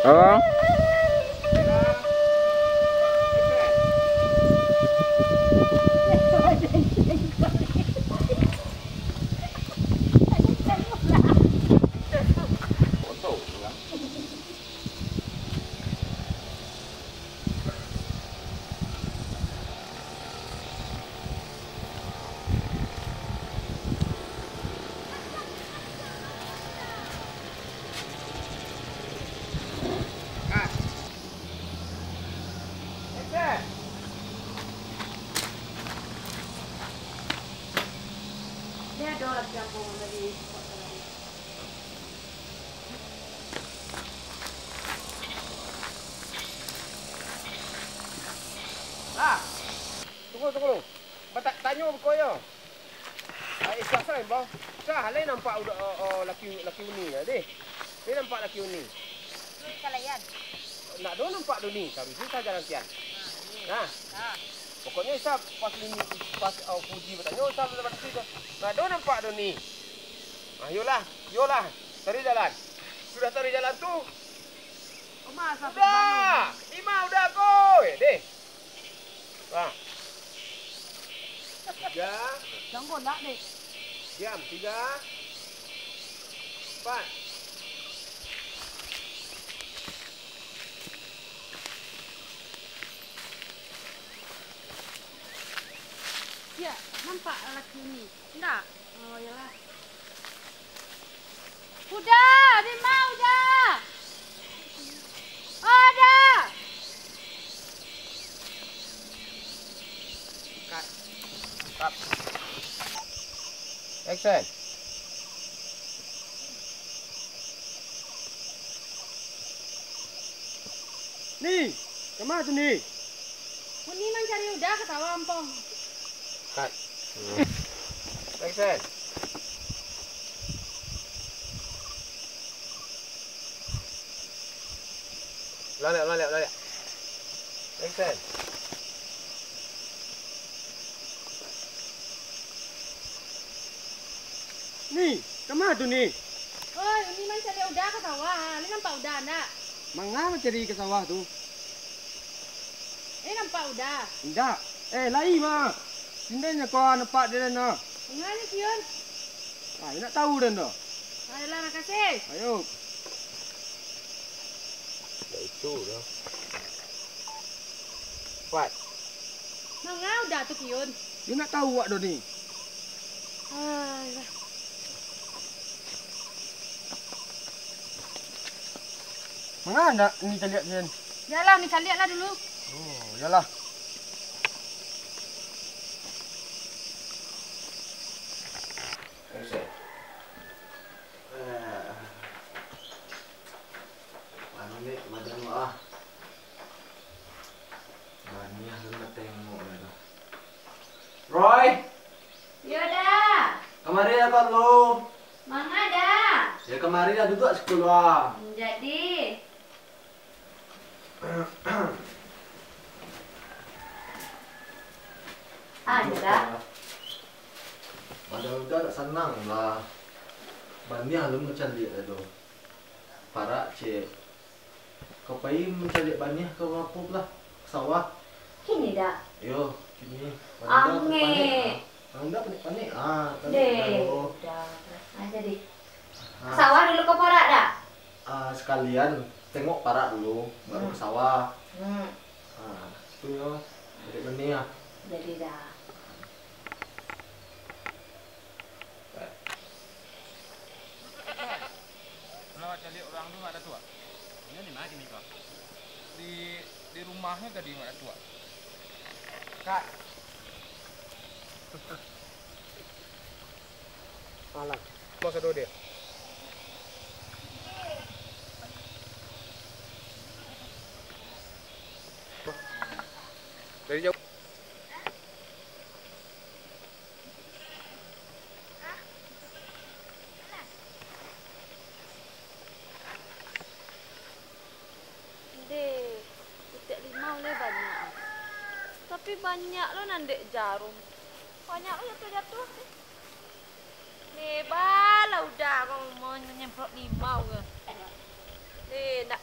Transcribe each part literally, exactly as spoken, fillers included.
Oh. Lah. Tunggu, tunggu. Batak tanyo buko yo. Ai, sah, sah, Bang. Sah, lai nampak uda-, o, o, laki, laki uni yo, deh. Lai nampak laki uni. Lai kalayan. Ndak do nampak do ni, taruih sah jalan kian. Nah, iyo. Nah. Nah. Pokoknyo Isa pas ini, pas, o, Puji batanyo, Isa lah bantu tu. Ndak do nampak do ni. Ah, iyolah, iyolah. Taruih jalan. Sudah taruih jalan tu. Udah, Ima udah ko. Eh, deh. Nah. Tiga. Jangan golak, deh. Diam, tiga. Empat. Ya, nampak laki ni. Ndak? Oh, iyolah. Udah, Bima, udah. Udah. Cut. Stop. Action. Ni, kama tu ni? Uni mancari Uda ka sawah, Ampong. Cut. Action. Ulang liak, ulang liak, ulang liak. Action. Ni, kama tu ni? Oi, Uni mancari Uda ka sawah. Lai nampak Uda ndak? Manga mancari ka sawah tu? Lai nampak Uda? Indak. Eh, lai mah. Sindai nyo ko nampak di lana. Manga nyo, Kiun? Ah, indak tahu den doh. Ayolah, makasih. Ayo. Ndak itu doh. Kuat. Manga Uda tu, Kiun? Yo ndak tahu awak doh ni. Alah. Manga ndak ni caliak, Kiun? Yalah, ni caliak lah dulu. Oh, yalah. Panik badan wak ah. Baniah tu nak tengok dia tu. Roy! Yo, Da. Kamari lah kau lu. Manga, Da? Ya, kamari lah, duduak siko lu ah. Jadi. Ado, Da? Badan Uda dak sanang lah. Baniah lu mancaliak dah tu. Parak, cek. Kau pai mancaliak baniah ka apo lah? Ka sawah. Kini, Da? Yo, kini. Badan Uda panik, ah. Badan Uda panik-panik. Ah, panik dah tu. Deh, Da. Ah, jadi. Ah. Ka sawah dulu ka parak, Da? Ah, sakalian tengok parak dulu, baru ka sawah. Hmm. Ah, tu yo. Jadi baniah. Jadi, Da. Kalau caliak urang tu, Mak Datuak? Inyo di ma kini ko? Di, di rumahnyo tadi, Mak Datuak. Kak. Alah. Masa dulu dia. Dari jauh. Ndeh, putiak limau lai banyak. Tapi banyak lo nan dek jarum. Banyak lo jatuah-jatuah. Ndeh, balah Uda ko manyemprot limau ko. Ndeh, ndak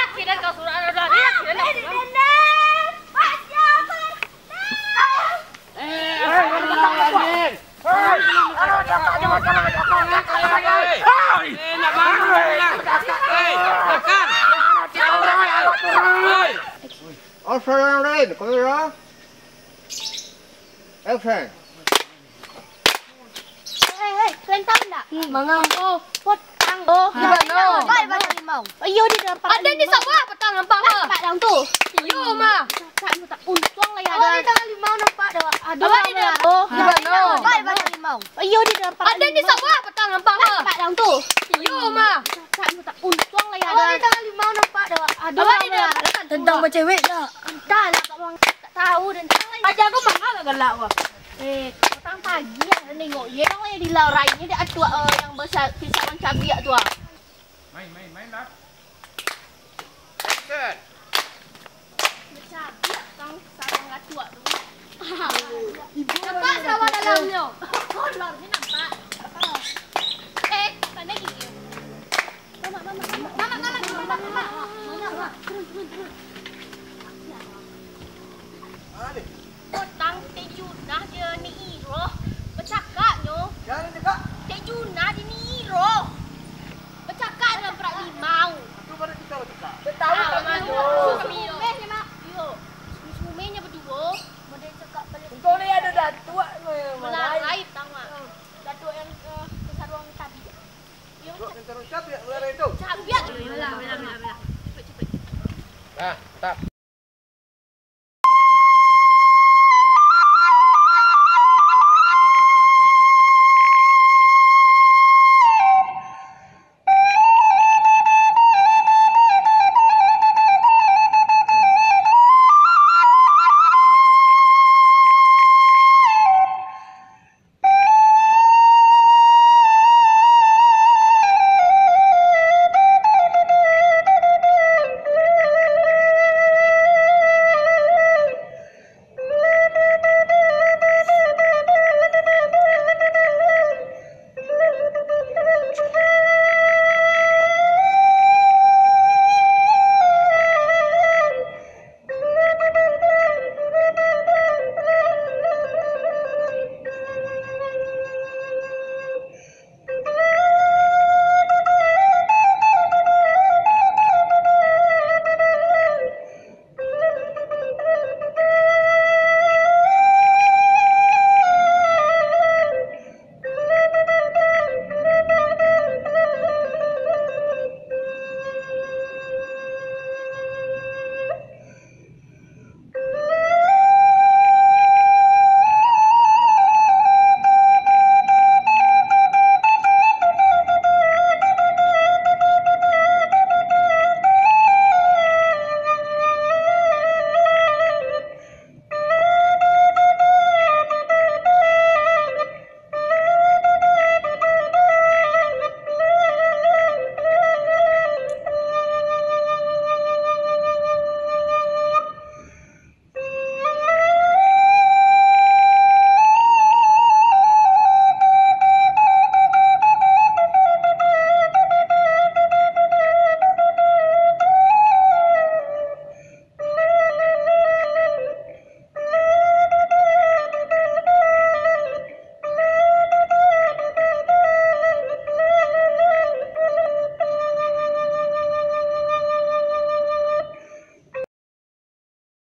laki dan kau suruh anak laki dan kau suruh. Action, Rin, kamera. Action. Hei, hei, kalian tahu ndak? Hmm, manga. Oh, potang. Oh, di mana? Baik, baik, limau. Iyo, di dalam parak. Ada di sawah, potang nampak, mah. Nampak dalam tu. Iyo, mah. Untuang lah ya. Oh, ada di dalam limau nampak dah. Ada di dalam. Oh, di mana? Baik, baik, limau. Iyo, di dalam parak. Ada di sawah, potang nampak, mah. Nampak dalam tu. Iyo, mah. Untuang lah ya. Oh, ada di dalam limau nampak dah. Ada di dalam. Tentang bacewek dah. Entah lah, tak tahu dan tak tahu. Aja aku manga lah galak, wah. Eh, petang pagi lah nengok. Ye, dong, ye, di laurai ni ada atuak, eh, yang basa-, pisauan cabiak tu, ah. Main, main, main lah. Action. Bacabiak tang sarang atuak tu. Nampak sawah dalamnyo. Kolor ni nampak. Eh, pandai gigi. Mamak, mamak, mamak, mamak, mamak, mamak, mamak, mamak, mamak, turun, turun, turun. Potang Tek Junah jo Nek Iroh bacakak nyo. Jan cakak. Tek Junah jo Nek Iroh bacakak dalam parak limau. Tu baru kito bacakak. Batahu kami yo. Sumeh nyo, Mak. Yo. Sumeh nyo baduo. Model cakak balik. Engkau ni ado datuak, malarai. Malarai, tau, Mak. Datuak yang, eh, kesaruang tadi. Yo, cak-, cabiak, malarai tu. Cabiak. Alah, alah, alah, alah. Cepet, cepet. Nah, mantap.